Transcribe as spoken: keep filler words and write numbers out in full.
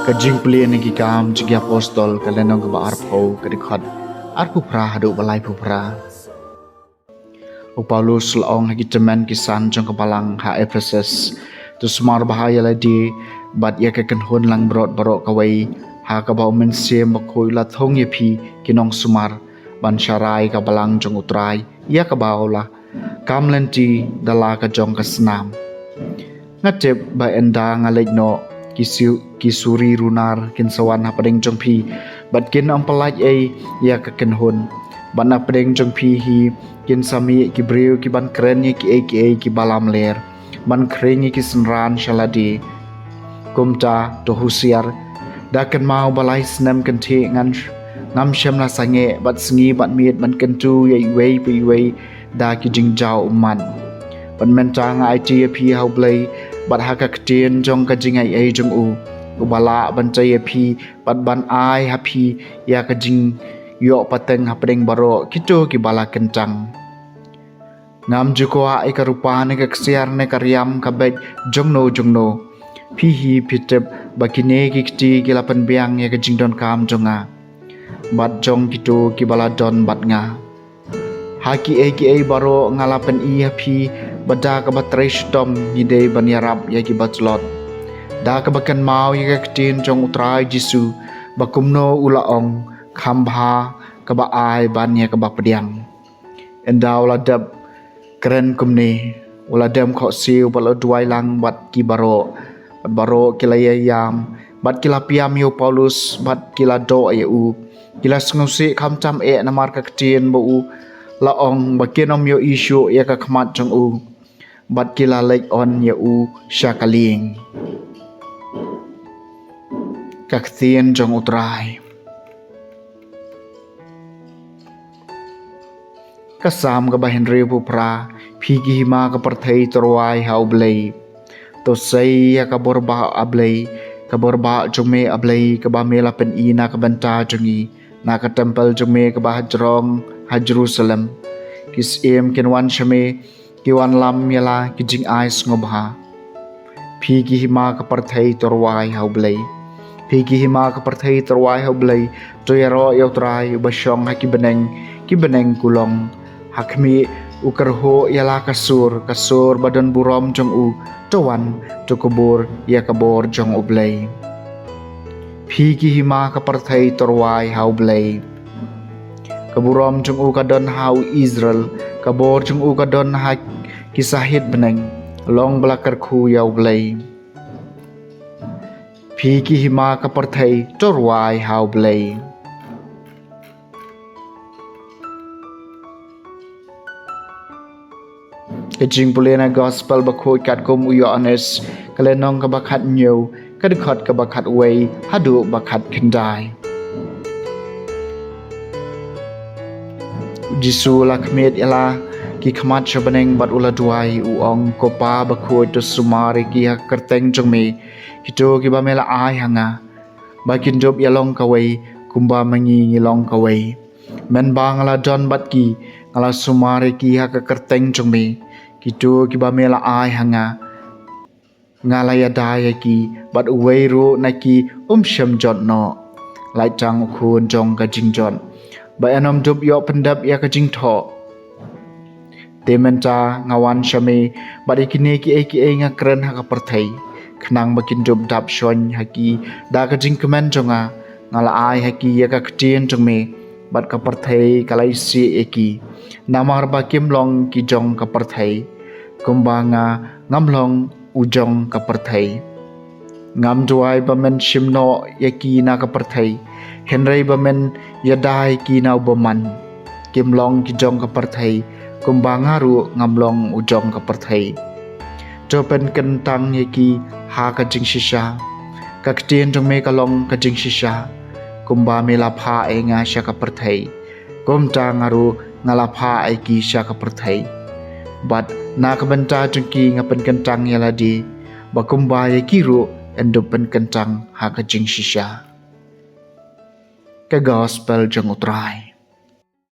Ka jingpule na ki kam jong ki apostol ka lynnong kaba arphew ka dkhot arphew phra haduh ba laiphew phra. U Paulus la ong ha ki tymmen ki san jong ka balang ha Ephesus. To sumar bha ïa lade bad ïa ka kynhun langbrot baroh kawei ha kaba u Mynsiem Bakhuid u la thung ïa phi ki nongsumar ban sharai ka balang jong u Trai ïa kaba u la kam lynti da la ka jong ka snam. Nga tip ba ynda nga leit noh ki su-, ki suri runar kin sa wan hapdeng jong phi bad kin ym pyllait ei ïa ka kynhun. Bad hapdeng jong phi hi kin sa mih ki briew ki ban kren ïa kiei kiei kiba lamler ban khring ïa ki synran sha lade. Kumta to husiar, da kynmaw ba lai snem kynthih ngan sh-, ngam shym la sangeh bad sngi bad miet ban kyntu ïa iwei pa iwei da ki jingjaw ummat. Bad mynta nga aiti ïa phi ha U Blei bad ha ka ktien jong ka jingaiei jong u, uba lah ban tei ïa phi bad ban ai ha phi ïa ka jingïoh pateng hapdeng baroh kito kiba la kyntang. Ngam ju kwah ïa ka rupa ne ka ksiar ne ka riam ka beit jongno jongno. Phi hi phi tip ba kine ki kti ki la pynbiang ïa ka jingdonkam jong nga bad jong kito kiba la don bad nga. Ha kiei kiei baroh nga la pyni ha phi ba da kaba trei shitom ngi dei ban ïarap ïa kiba tlot. Da kaba kynmaw ïa ka ktien jong U Trai Jisu ba kumno u la ong, kham bha kaba ai ban ïa kaba pdiang. Ynda u la dep kren kumne, u la dem khohsiew bad la duwai lang bad ki baroh. Bad baroh ki la ïaïam bad ki la pdiang ïa u Paulus bad ki la doh ïa u. Ki la sngewsih khamtam eh namar ka ktien ba u la ong ba kin ym ïohi shuh ïa ka khmat jong u. Bad ki la leit on ïa u sha ka lieng. Ka ktien jong U Trai. Ka Salm kaba hynriewphew phra. Phi ki hima ka pyrthei to rwai ha U Blei. To sei ïa ka bor bah A Blei, ka bor bah jong me A Blei kaba me la pyni na ka bynta jong ngi, na ka templ jong me kaba hajrong ha Jerusalem. Ki syiem kin wan sha me, ki wanlam ïa la ki jingai sngewbha. Phi ki hima ka pyrthei to rwai ha U Blei. Phi ki hima ka pyrthei to rwai ha U Blei. To ïaroh ïa U Trai uba shong ha ki bneng, ki bneng kulong. Ha khmih u kyrhuh ïa la ka sur, ka sur ba don burom jong u. To wan, to kubur ïa ka bor jong U Blei. Phi ki hima ka pyrthei to rwai ha U Blei. Ka burom jong u ka don ha u Israel, ka bor jong u ka don ha ki sahit bneng. Long ba la kyrkhu ïa U Blei. Phi ki hima ka pyrthei to rwai ha U Blei. Ka jingpule na Gospel Bakhuid katkum u Ïoannis, ka lynnong kaba khathynñiew, ka dkhot kaba khatwei haduh ba khatkhyndai. U Jisu u la khmied ïa la ki khmat sha bneng bad u la duwai, u ong, Ko Pa bakhuid, to sumar ïa ki ha ka kyrteng jong me, kito kiba me la ai ha nga, ba kin dup ïa long kawei kumba ma ngi ngi long kawei. Mynba nga la don bad ki, nga la sumar ïa ki ha ka kyrteng jong me. Kito kiba me la ai ha nga, nga la ïada ïa ki, bad uwei ruh na ki um shym jot noh, lait tang u khun jong ka jingjot, ba yn ym dup ïoh pyndep ïa ka jingthoh. Te mynta nga wan sha me, bad ïa kine kiei kiei nga kren ha ka pyrthei, khnang ba kin dup dap shon ha ki da ka jingkmen jong nga. Nga la ai ha ki ïa ka ktien jong me, bad ka pyrthei ka la isih ïa ki, namar ba kim long ki jong ka pyrthei, kumba nga ngam long u jong ka pyrthei. Ngam duwai ba men shim noh ïa ki na ka pyrthei, hynrei ba men ïada ïa ki na u bymman. Kim long ki jong ka pyrthei, kumba nga ruh ngam long u jong ka pyrthei. To pynkyntang ïa ki ha ka jingshisha. Ka ktien jong me ka long ka jingshisha. Kumba me la phah ïa nga sha ka pyrthei, kumta nga ruh nga la phah ïa ki sha ka pyrthei. Bad na ka bynta jong ki nga pynkyntang ïa lade, ba kumba ïa ki ruh yn dup pynkyntang ha ka jingshisha. Ka Gospel jong U Trai.